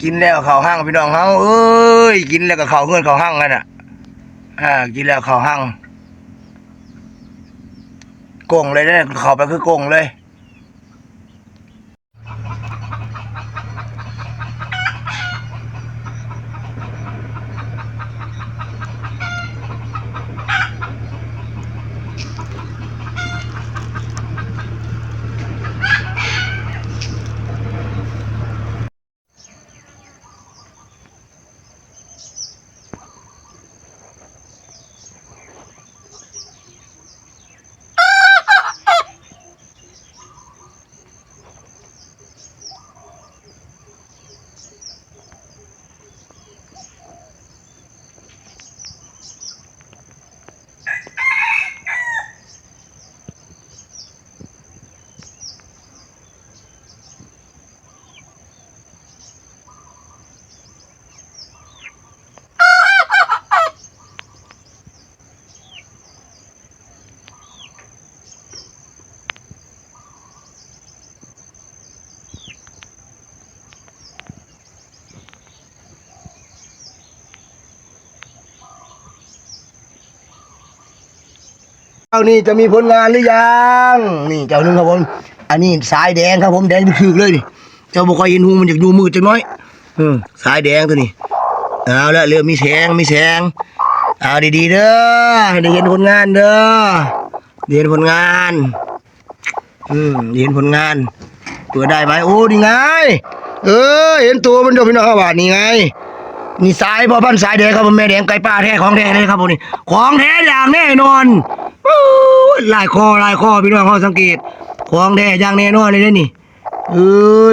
ກິນແລ້ວເຂົ້າຮັງ ພີ່ນ້ອງເຮົາເອີຍ ກິນແລ້ວກໍເຂົ້າເຮືອນເຂົ້າຮັງຫັ້ນນະ. ອ່າ ກິນແລ້ວເຂົ້າຮັງ ກົງເລີຍເດ້ ເຂົ້າໄປຄືກົງເລີຍ. ເຈົ້ານີ້ຈະມີຜົນງານຫຼືຍັງ? ນີ້ເຈົ້າໜຶ່ງຄັບຜົມ ອັນນີ້ສາຍແດງຄັບຜົມ ແດງຖືກໆເລີຍນີ້ ເຈົ້າບໍ່ຄ່ອຍເຫັນຫຸງ ມັນຢາກຢູ່ມືດຈັກໜ້ອຍ. ເອີ ສາຍແດງໂຕນີ້ ເອົາລະ ເລີ່ມມີແສງ ມີແສງ. ເອົາດີໆເດີ ໃຫ້ໄດ້ເຫັນຜົນງານເດີ ໄດ້ເຫັນຜົນງານ. ອືມ ເຫັນຜົນງານ ເປີດໄດ້ໄວ. ໂອ້ ນີ້ໄງ ເອີ ເຫັນໂຕມັນຢູ່ພີ່ນ້ອງເຮົາ ບາດນີ້ໄງ. ນີ້ສາຍພໍ່ພັນສາຍແດງຄັບ ແມ່ແດງໄກ່ປ່າແທ້ ຂອງແທ້ເລີຍຄັບ ພວກນີ້ ຂອງແທ້ຢ່າງແນ່ນອນ. ໂອ້ຍ ຫຼາຍຄໍ ຫຼາຍຄໍ ພີ່ນ້ອງເຮົາສັງເກດ ຂອງແທ້ຢ່າງແນ່ນອນເລີຍເດ້ນີ້. ເອີຍ